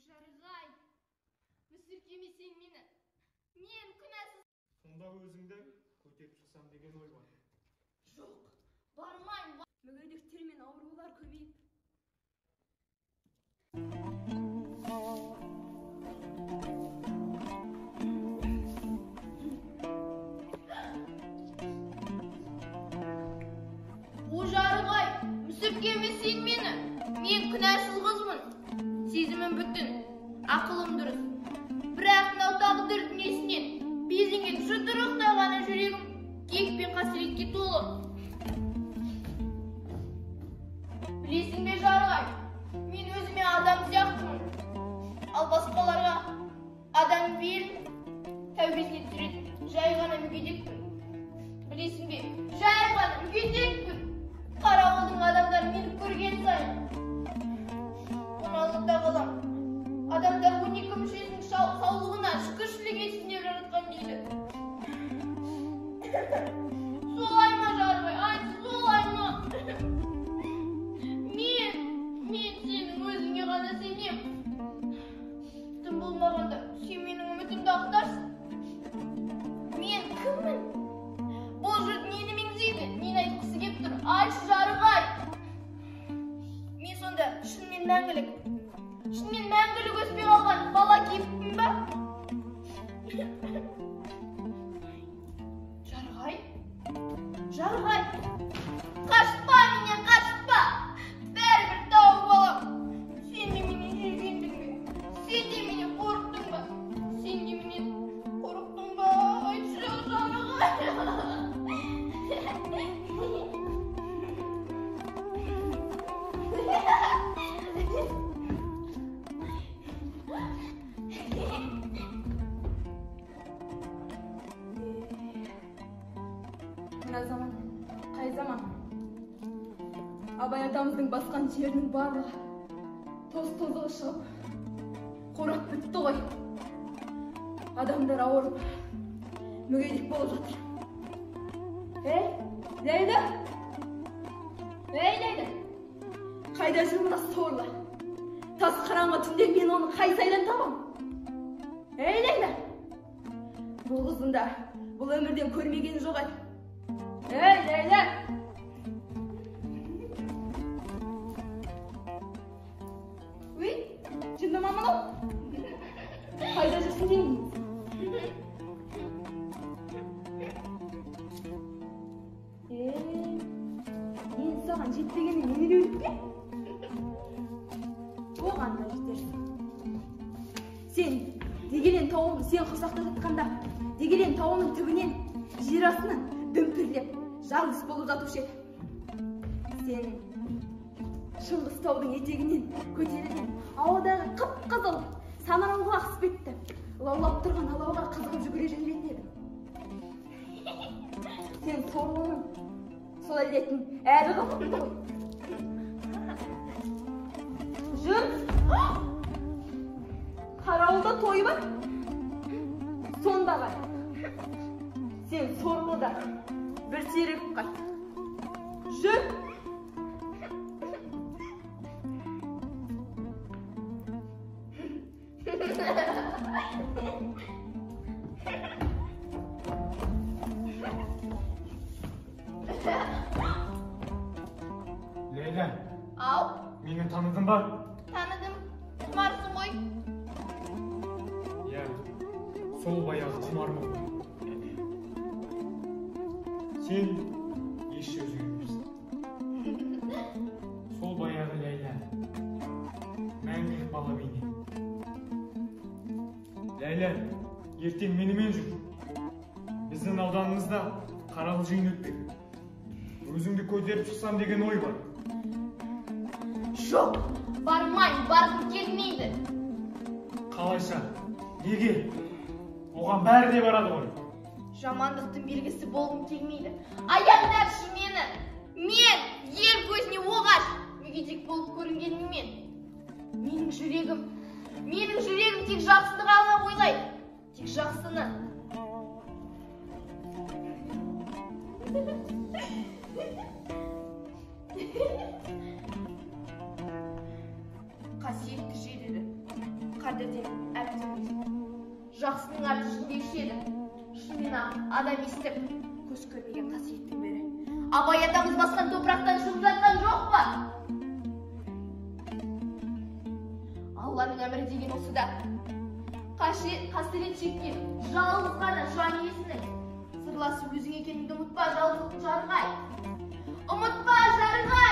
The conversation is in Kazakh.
Жарық-ай, мүсіркемесең мені. Мен күнәсіз. Сонда өзіңді көтеріп шықсам деген ой бар. Жоқ, бармаймын. Мүгедектер мен аурулар көбейіп. О, жарық-ай, мүсіркемесең мені. Мен күнәсіз қызбын. Сезімім бүтін, ақылым дұрыс. Бірақ мынау тағдыр дүниесінен безінген жұдырықтай ғана жүрегім кек пен қасіретке толы. Білесің бе, жарық-ай, мен өзіме адам сияқтымын. Ал басқаларға адам белін тәубесіне түсіретін жай ғана мүгедекпін. Білесің бе, жай ғана мүгедекпін. Қарауылдың адамдары мені көрген сайын қоналықта қалам. Адамдар 12 мүшесінің саулығына шүкіршілік етсін деп жаратқан дейді. Солай ма, жарық-ай, айтшы, солай ма? Мен сенің өзіңе ғана сенем. Тым болмағанда сен менің үмітімді ақтарсың. Мен кіммін? Бұл жұрт нені меңзейді, нені айтқысы кеп тұр? Айтшы, жарық-ай. Мен сонда шынымен мәңгілік өспей қалған бала кейіппін ба? Жарық-ай, жарық-ай, қашпа менен, қашпа. Бәрібір тауып алам. Сен де менен жиркендің бе? Сен де менен қорықтың ба? Сен де менен қорықтың ба? Айтшы, жарық-ай. Мына заман, қай заман? Абай атамыздың басқан жерінің барлығы тоз-тозығы шығып, қурап бітті ғой. Адамдар ауырып, мүгедек болып жатыр. Ей, Ләйлә! Ей, Ләйлә! Қайда жүр мына сорлы? Тас қараңғы түнде мен оны қай сайдан табам? Ей, Ләйлә! Бұл қыздың да бұл өмірден көрмегені жоқ еді. Ей, Ләйлә! Өй, жынды ма мынау? Қайда жүрсің деймін? Енді саған жетпегенде мені де өліп пе? Оған да жетерсің. Сен Дегелен тауының, сен құрсақта жатқанда Дегелен тауының түбінен жер астынан дүмпірлеп жарылыс болып жатушы еді. Сен Шыңғыс таудың етегінен көтерілген ауадағы қып-қызыл самарқұлақ іспетті лаулап тұрған алауға қызығып жүгіре жөнелетін едің. Сен сорлының сол әдетін әрі қалыпты ғой. Жүр, қарауылда той бар, сонда бар. Сен сорлы да бір серігіп қайт. Жүр. Ләйлә. Ау. Мені таныдың ба? Таныдым. Құмарсың ғой. Иә, сол баяғы құмармын ғой. Сен еш өзгермепсің. Сол баяғы Ләйлә. Мәңгілік бала бейне. Ләйлә, ертең менімен жүр. Біздің ауданымызда қаралы жиын өтпек. Өзіңді көтеріп шықсам деген ой бар. Жоқ, бармаймын, барғым келмейді. Қалайша? Неге? Оған бәрі де барады ғой. Жамандықтың белгісі болғым келмейді. Аяңдаршы мені. Мен ел көзіне оғаш мүгедек болып көрінгеніммен. Менің жүрегім тек жақсыны ғана ойлайды. Тек жақсыны. Қасиетті жер еді. Қадірден әбден безіп, жақсының аты ішінде ішеді. Шынымен ақ адам естіп, көз көрмеген қасиеттің бірі. Абай атамыз басқан топырақтан шығып жатқан жоқ па? Алланың әмірі деген осы да. Қасірет шеккен жалғыз ғана жан иесінің сырласы өзің екеніңді ұмытпа, жалғыз жарығай. Ұмытпа, жарығай!